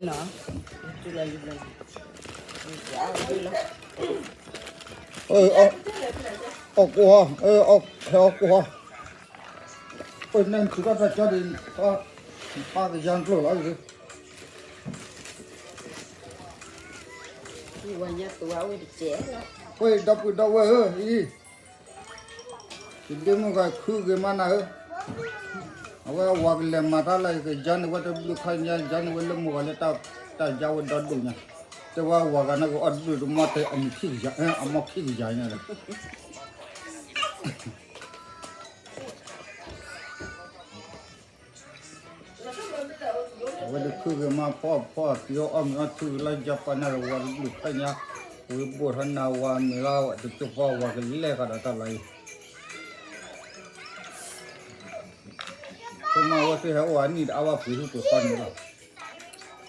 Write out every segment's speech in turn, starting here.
လီၤ, အီၣ်ကိၢ်ဟီ, အီၣ်, ဟဲအီၣ်ကိၢ်ဟီ, ပန့ၣ်ထူးတၢ်တၢ်ကၠီဒ်, ပၢ်ကယါကျိၣ်လီၤ, ပဒီပုၢ်ဒီဝဲၢ်ဧၢ, အံၤ ယဒ့မုၣ်ဂၤခုဂ့ၤမးနၤဧၢ, အဝဲဝၤကလဲၤမၤတၢ်လၢယကယါန့ၢ်ဝဲတဘျုးခါညါ ယါန့ၢ်ဝဲလၢမိၢ်ဂၤလၢတၢ်ယါဝဲဒီဒိၣ်ညါ, တဲဝဲဝၤဂၤန့ၣ်ကအီၣ်တဘျုးတမီၢ်တဲအမံၤခံကယၤ အမီၢ်ခံကယၤန့ၣ် အဝဲဒုးခုဂ့ၤမးဖီဖီအပျံၤအီၣ်မ့ၤအီၣ်ထူဂ့ၤလၢယါပာ်နၢ်ရဝၤတဘျုးခါညါ, ဝံၤဘိၣ်ထီၣ်နၤဝၤမ့ၤလၢတကၠိဖီဝၤကလဲၤဃာ်ဒီးတၢ်လီၤအံၤ, ဆိမးဝဲသ့ၣ်ဟဲအိၣ်အနံၣ်တအါဘၣ်ပှ့ၤဟံၣ်ပှ့ၤဃီန့ၣ်လီၤ,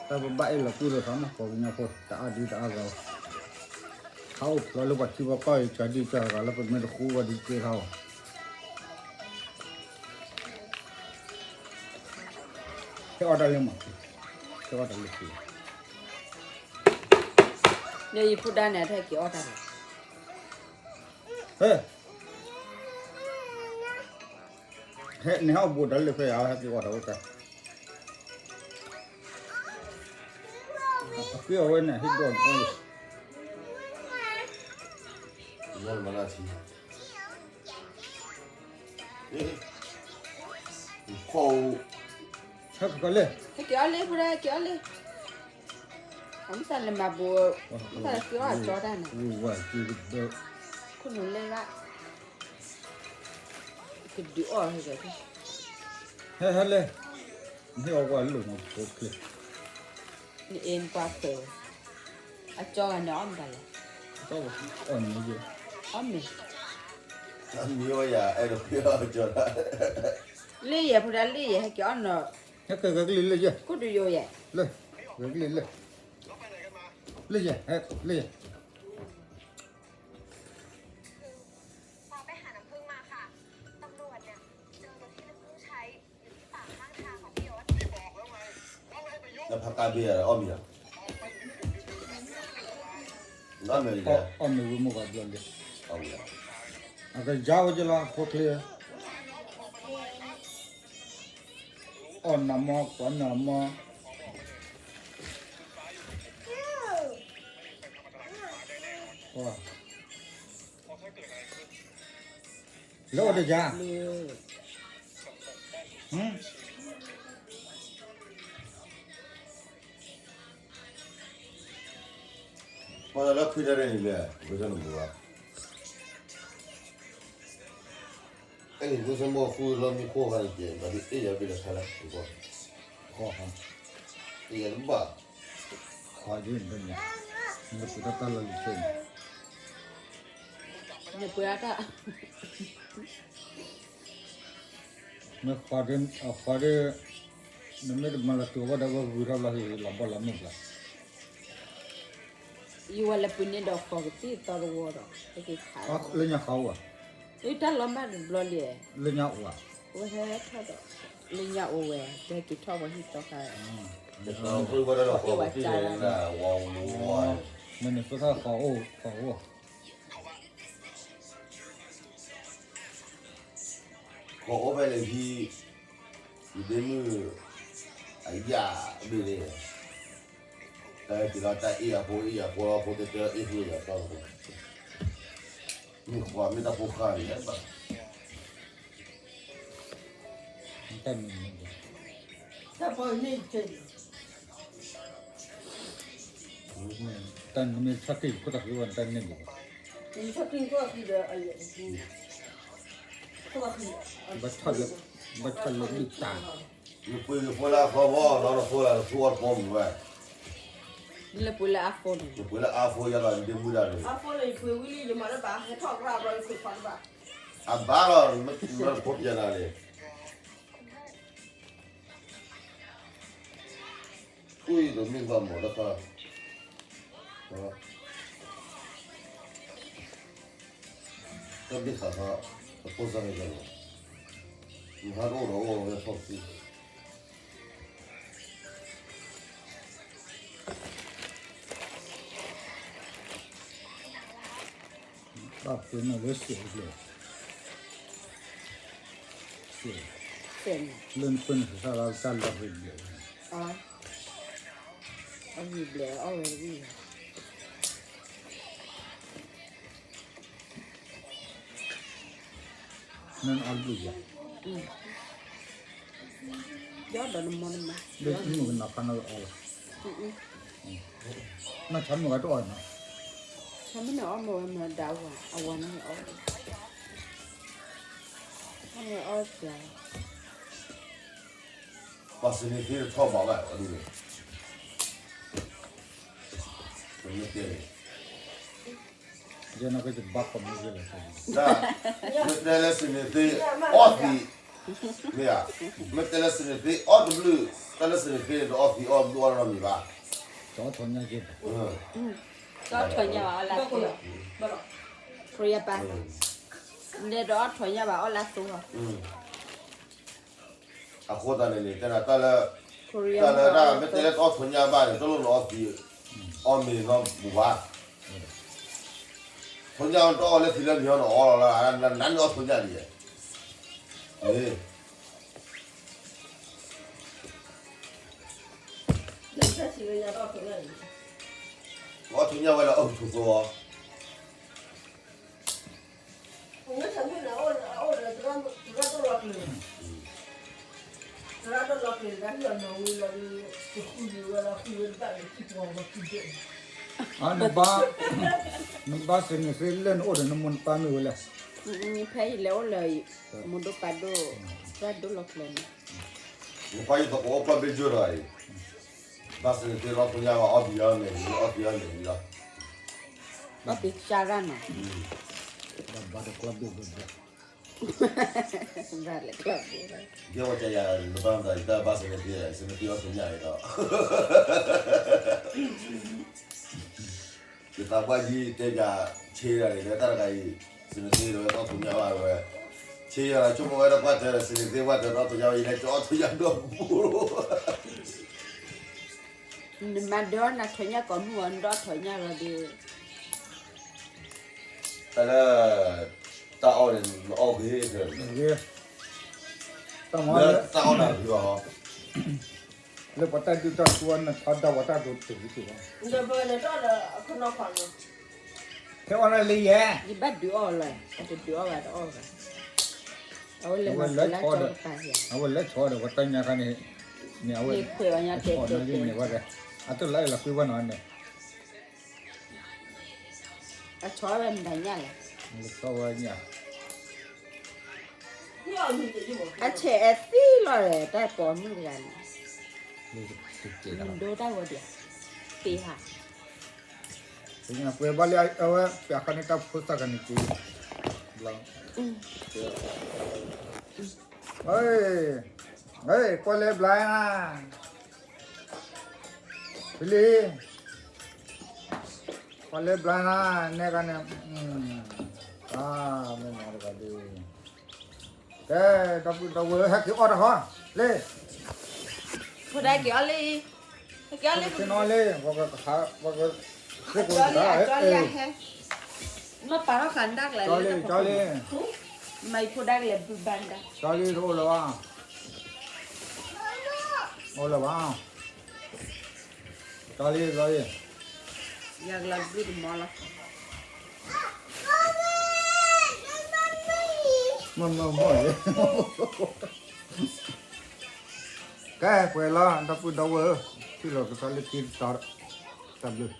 တၢ်ပဘၣ်အဲၣ်လီၤကွံလိာ်သးမး ပှၤကညီဖိ တအါဒုတအါဂၤ ဟးအိၣ်ဖျိလၢပှၤထံပှၤကီၢ်အံၤ ကၤဒံကၤဂၤလၢပမ့ၢ်တဃူဘၣ်ဒုးကဲထီၣ်အီၤ ဟဲအီၣ်တၢ်လၢမး, ဟဲအီၣ်တၢ်လၢခံ, လၢယဖိဒါန့ၣ် အတဟဲက့ၤအီၣ်တၢ်လီၤ, ဟဲ, ဟဲန့ၣ်ဟဲအီၣ်ဘူးတၢ်လၢဖဲယၤ ဟဲက့ၤအီၣ်တၢ်ဝဲတၢ်, အဃ့အီၣ်ဝဲန့ၣ် ဟ့ၣ်ဒိၣ်န့ၣ်အီၣ်ယၤ မၤလၢထံ ဟဲက့ၤအီၣ်လၢ, ဟဲက့ၤအီၣ်လၢ, အမ့ၢ်သးလဲၤမၤဘိး, မ့ၢ်သးလဲၤဃ့အီၣ်အကၠီတၢ်န့ၣ်, ခိၣ်နူာ်လဲၢ်ဘၣ်, ကဒုးအီၣ်, ဟဲဟဲလဲၣ်, ဟ့ၣ်အီၣ်ကွၢ်လိာ်မၤဖိချ့, နအ့ၣ်နကွၢ်ဖဲ, အကၠီဂၤန့ၣ်အီၣ်မတၤလဲၣ်, အီၣ်မ့ၤ, အီၣ်မ့ၤ, မ့ၢ်ဝဲယၤအဲၣ်ဒိးဃ့အီၣ်ကၠီတၢ် လ့ၣ်ယဲၢ် ဖိဒါလ့ၣ်ယဲၢ် ဟဲက့ၤအီၣ်နီၤ, ဟဲက့ၤဂဲၤကလံၤလ့ၣ်ယဲၢ်, ခိၣ်ဒုးယိာ်ယဲၢ်, လ့ၣ်, ဂဲၤကလံၤလ့ၣ်, လ့ၣ်ယဲၢ်, ဟဲ, လ့ၣ်ယဲၢ်, လၢဖးကါဘ့ၣ်အီၣ်မ့ၤလီၤ, အီၣ်မ့ၤဝံၤမိၢ်ဂၤဘျီလံ, အကယါဝဲကလီၤ ဖိချ့ အီၣ်နၤမီၢ် ကွၢ်နၤမီၢ်, လၢအီၤတယါ, ပှၤလၢဖုတၢ်ရဲၣ်န့ၣ်လဲၣ် ဝဲဒၣ်နမူဘၣ်, အဲၣ်နၤဖိဆၢမိၢ်ဃုလီၤမူခိၣ်ဂၤန့ၣ်ကဲ ဘၣ်ဒုးအ့ၣ်ယၤဘ့ၣ်လၢခါလၢ ခီ, အ့ၣ်ယၤတဘၣ်, ခီဒ်န့ၣ်, နပူၤတၢ်တၢ်လၢလံၤဆဲန့ၣ်, နပူၤတၢ် မ့ၢ်ဃီဒ်, ဃီဒ်, နမ့ၢ်တမၤလၢၤတုၤဝဲဒီး ဝဲဂုၤထီၣ်ဘျီဟံၣ်လီၤဘီၣ်လီၤမုၢ်ဘျီ, ယဝဲလၢပှၤန့ၣ်ဒီးဃီကသံၣ်သီတဝီဒီး ဟဲက့ၤခး, လၢညါဃီအိၣ်ဧါ, တၢ်လီၤမၢ်တဘျီလံ, လၢညါအိၣ်ဧါ, ဝဲဟဲထီၣ်ဒီး, လၢညါအိၣ်ဝဲ, ပဟဲက့ၤထီၣ်ဝဲဟံၣ်သီခါ, ဝဲက့ၤဝဲကၢ်, မ့ၢ်န့ၣ်သိၣ်ထီၣ်ဃီအိၣ်, ဃီအိၣ် ကအိၣ်ဖဲလဲၣ်ဟံၣ်, ယဒ့မုၣ်, အယၣ်, ဘ့ၣ်န့ၣ်, တၢ်ဟဲက့ၤလီၤတၢ်အ့ၣ်အဖိ အ့ၣ်အဖိလီၤ ဖိတဲတဲအ့ၣ်ဃုာ်ယၤတီၢ်, မ့ၢ်ဃီမ့ၢ်တၢ်ဖိဃၢ်န့ၣ်ဘၣ်, တၢ်န့ၣ် တၢ်န့ၣ်မ့ၢ်ဆီၣ်တ့ၢ်ခိၣ်တၢ်ဃံဝဲ တၢ်န့ၣ်န့ၣ်, ဘၣ်ဆီၣ်လၢ, ဘၣ်ဆီၣ်လၢဒုၣ်တၢ်, နပှ့ၤလၢအဖိလီၤ နဖိလီၤ နဖိအီၣ်တပီၢ်မုၢ်ဝဲ, နပှ့ၤလၢအဖိယၤလီၤ နဒ့မုၣ်ဒၣ်န့ၣ်, အဘၣ်လီၤ, မ့ၢ်ဖိပျဲနၤန့ၣ်, ကွံာ်တမ့ၢ်ဘၣ်မၤတခါ, တၢ်ဘ့ၣ်ဃးခါ, အဖိစၢ်န့ၣ်ကလီၤ, နဟးတအိၣ်ဒီးအိၣ်ဝဲထီၣ်သံ, ပှ့ၤန့ၢ်လၢစဲးဘျဲၣ်, စဲး, လၢနပၢၢ်န့ၣ် စးလီၤတၢ်လီၤရ့ဘျဲၣ်, အရ့ဘျဲၣ်အီၣ်ဝဲတဂ့ၤ, နအီၣ်ဘျုးယၤ, ဒီးနမီနမါ, လၢမုၢ်ကနီၤခါနီၤအီၣ်လီၤ, နဆါမုၢ်ဂၤတအီၣ်နီၤ, ဆါမုၢ်န့ၣ်အီၣ်မ့ၢ်ဝဲမၤဒၣ်ဝဲ အဝၤန့ၣ်အီၣ်, အီၣ်မ့ၢ်အီၣ်စှၤ, ပှၤစံးန့ၣ်သ့တထီၣ်ဘၣ်ဘၣ်အဒိန့ၣ်, ပမ့ၢ်တဲန့ၣ် ယဲန့ၣ်ကဘၣ်ခီမ့ၢ်လၢ, မ့ၢ်တဲလၢစံးန့ၣ်သ့, အီၣ်သံး, မ့ၢ်ဧါ, မ့ၢ်တဲလၢစံးန့ၣ်သ့ အီၣ်တဘျုး, တၢ်လၢစံးန့ၣ်သ့န့ၣ် တအီၣ်သံးအီၣ်ဘျုးအီၣ်နီတမံၤဘၣ်, တအီၣ်ထီၣ်ညၣ်က့ၤ, တအီၣ်ထီၣ်ညၣ်ဘၣ်အီၣ်လၢသံး, ခရံာ်အပၢ်, လဲၤတအီၣ်ထီၣ်ညၣ်ဘၣ်အီၣ်လၢသံးလီၤ. အဃိသတးန့ၣ်န့ၣ် တဲဒၣ်တၢ်လၢ, တၢ်လၢတၢ်မ့ၢ်တဲလၢတအီၣ်ထီၣ်ညၣ်ဘၣ်န့ၣ် တလိၣ်နအီၣ်သံး, အီၣ်မ့ၤနီတမံၤဘၣ်, ထီၣ်ညၣ်တအီၣ်လၢသံးလၢမံၤဟီန့ၣ်အီၣ်လီၤလၢ, နနအီၣ်ထီၣ်ညၣ်ဒ်လဲၣ်, အီၣ်ထီၣ်ညၣ်ဝဲလၢအီၣ်ကထူၣ်သိအီၤ နဘါစံးန့ၣ်သ့လၢနအိၣ်ဒီးနမိၢ်နပၢ်မ့ၢ်ဝဲလဲၣ်, ဖဲအံၤလဲၤအိၣ်လၢ မိၢ်ဒိၣ်ပၢ်ဒိၣ်, သရၣ်ဒိၣ်လီၤကျဲၤန့ၣ်, နပၢ်ယသကိးအိၣ်ကီၢ်ဘ့ၣ်ကၠိဒီးအံၤ, ဘါစံးန့ၣ်သ့လီၤဖိညါဘၣ်အီၣ်ဘံအီၣ်မ့ၤ အီၣ်ဘံအီၣ်မ့ၤလီၤ, ဘၣ်သ့ၣ်ကၢ်ရၣ်နီၤ, ဘၣ်တကျီဘ့ၣ်ဘၣ်, ဘၣ်လဲၤကျီဘ့ၣ်, ယဲဝဲကယၤနဘၣ်မတၤယတၢ်ဘါစံးန့ၣ်သ့ စံးန့ၣ်သ့အီၣ်ဖိညါအံၤဒီး ယသးပှၢ်ကံတဲပၠးဆ့ဒၣ်န့ၣ် လၢတၢ်တခါအံၤ, စံးန့ၣ်သ့ဒီးဝဲတအီၣ်ဖိညါဘၣ်ဝဲ, ဆ့ယၤလီၤဆိကမိၣ်ဝဲဒီးပှၢ်တၢၢ်ဒီး စံးန့ၣ်သ့ပှၢ်တၢၢ်ဒီးအီၣ်ဖိညါဝဲ ယလဲၤကီအီၣ်ဖိညါဒီးပူၤ, နမၤဒၢနထီၣ်ညၣ်ကိးမုၢ်အီၤ နဒီးထီၣ်ညၣ်လီၤဒီး တၢ်လၢ တၢ်အီၣ်န့ၣ် နအီၣ်ဂ့ၤ, တၢ်အီၣ်နၤဂ့ၤအီၤ, လၢပှၤတၢ်ဒုးတၢ်ထူအီၤ နထီဒါဝဲတၢ်ဒိးတဂ့ၤတဂ့ၤ, ဟဲအီၣ်ဒၣ်လၢယဲ, ယဘၣ်ဒုးအီၣ်လီၤ, အတဒုးအီၣ်ဘၣ်တအီၣ်ဘၣ်, အဝဲလဲၤမၤလၢကၠီတပၤ, အဝဲလဲၤဆီဒီးပှၤတၢ်ညါခါန့ၣ်, န့ၣ်အဝဲ, န့ၣ်ခွဲးဝဲညါတဲတဲတဲ, အတလၢလီၤကွံဝဲနီၤန့ၣ် အဆီဝဲမတၤညၣ်လဲၣ်, အဆီဝဲညၣ်, အဆဲးအသံလီၤဒီး တၢ်ပိာ်မုၣ်တဂၤန့ၣ်, ဒိတၢ်ဂီၤဒံး, သ့ဟး, ပှဲၤဘၣ်လံအဝဲ ပှဲၤအခါန့ၣ်တၢ်ဖိသၣ်ခါန့ၣ်က့ၤ, ကွၢ်လၢဘျါနၤ, ဖလံ, ကွၢ်လၢဘျါနၤ, နဲကန့ၣ်, မ့ၢ်နီတဂၤဒုး, ကဲ, ဒီပုၢ်ဒီဝဲၢ်ဟဲက့ၤအီၣ်တၢ်ဟီ, လၢ, ဖိဒါက့ၤအီၣ်လံ, က့ၤအီၣ်လံ, ပက, ပက, ကီလံ, ကီလံ, ဟဲ, မ့ၢ်ပာ်ထီၣ်ဃာ်နတၢ်ကျဲလၢ, ကီလံ, မ့ၢ်ဖိဒါကလဲၤဘုးဘၣ်နတၢ်, ကီလံ, တအိၣ်လၢၤဘၣ်, အိၣ်လၢၤဘၣ် ကီလံ ကီလံ, ယကလီၤဘျုးတမီၤလီၤ, မ့ၢ်မ့ၢ်မ့ၢ်, ကဲ ပှဲၤလီၤ ဒီပုၢ်ဒီဝဲၢ်ဧၢ, ထံၣ်လိာ်ကစၢ်လၢခံတတီၤ, တၢ်ဘျုး,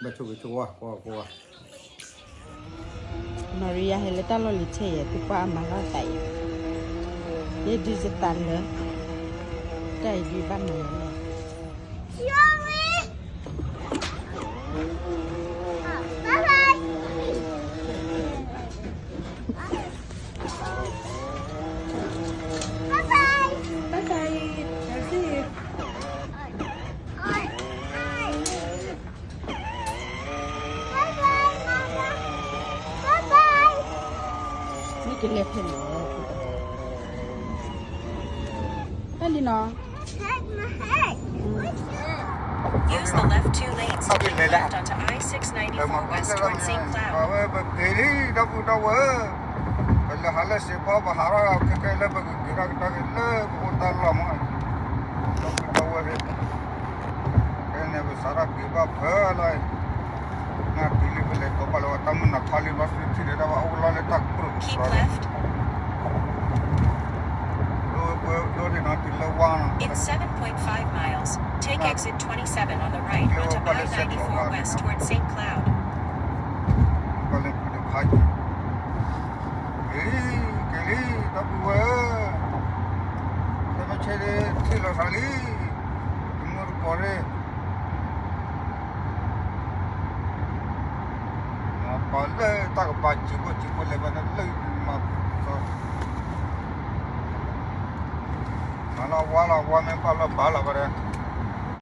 ဘၣ်ဆိၣ်ဂ့ၤဆိၣ်ဝါ ကွၢ်ကွၢ်, Maria ဟဲလၢတၢ်လီၢ်လံၤဆဲးယဲၢ် သုကွၢ်အမၤလီၤသးအံၤ, ယဲဒုးယသးလၢ, တၢ်အံၤဒုးဘၣ်မၤလီၤ, မ့ၢ်ကလဲၤဖဲလဲၣ်, ဖဲလံနီၤ, Use the left two lanes to keep left onto I six ninety-four west toward Saint Cloud. ဝဲပက့ၤလံ ဒီပုၢ်ဒီဝဲၢ်, ပလဲၤဟးလၢစ့ဖီ ပဟးထီၣ်ခဲကဲလၢပကက့ၤထီၣ်ကဒါက့ၤလၢပအိၣ်တၢ်လီၢ်မး, ဒီပုၢ်ဒီဝဲၢ်သ့ၣ်, ဖဲန့ၣ်ပစးထီၣ်က့ၤဘၣ်ဖဲလီၤ, နပျံၤလံပလဲၤကီးဘၣ်လၢတၢ်မုၢ်နၤခီလံ လီၤစုထံၣ်လၢတၢ်ဘၣ်အိၣ်လီၤလၢတၢ်ကပူၤ Keep left. ဒိပဒိဒ်နီၤတုၤလၢဝါနီၤ In seven point five miles, take exit twenty-seven on the right onto I ninety-four west toward Saint Cloud. ကလၢပူၤတခါက့ၤ, က့ၤလံ က့ၤလံ ဒီပုၢ်ဝဲၢ်, လၢမ့ၢ်ဆဲးထံၣ်လီၤသးလံ, တမုၢ်တကိးရ့ၣ် ပှၤလၢတၢ်ကပၤစံးဖိစံးဖိလဲၤဘၣ်လၢလၢမၤ, မၤလီၤဝါလီၤဝါမ့ၢ်ဘၣ်လီၤဘၣ်လီၤဝဲဒၣ်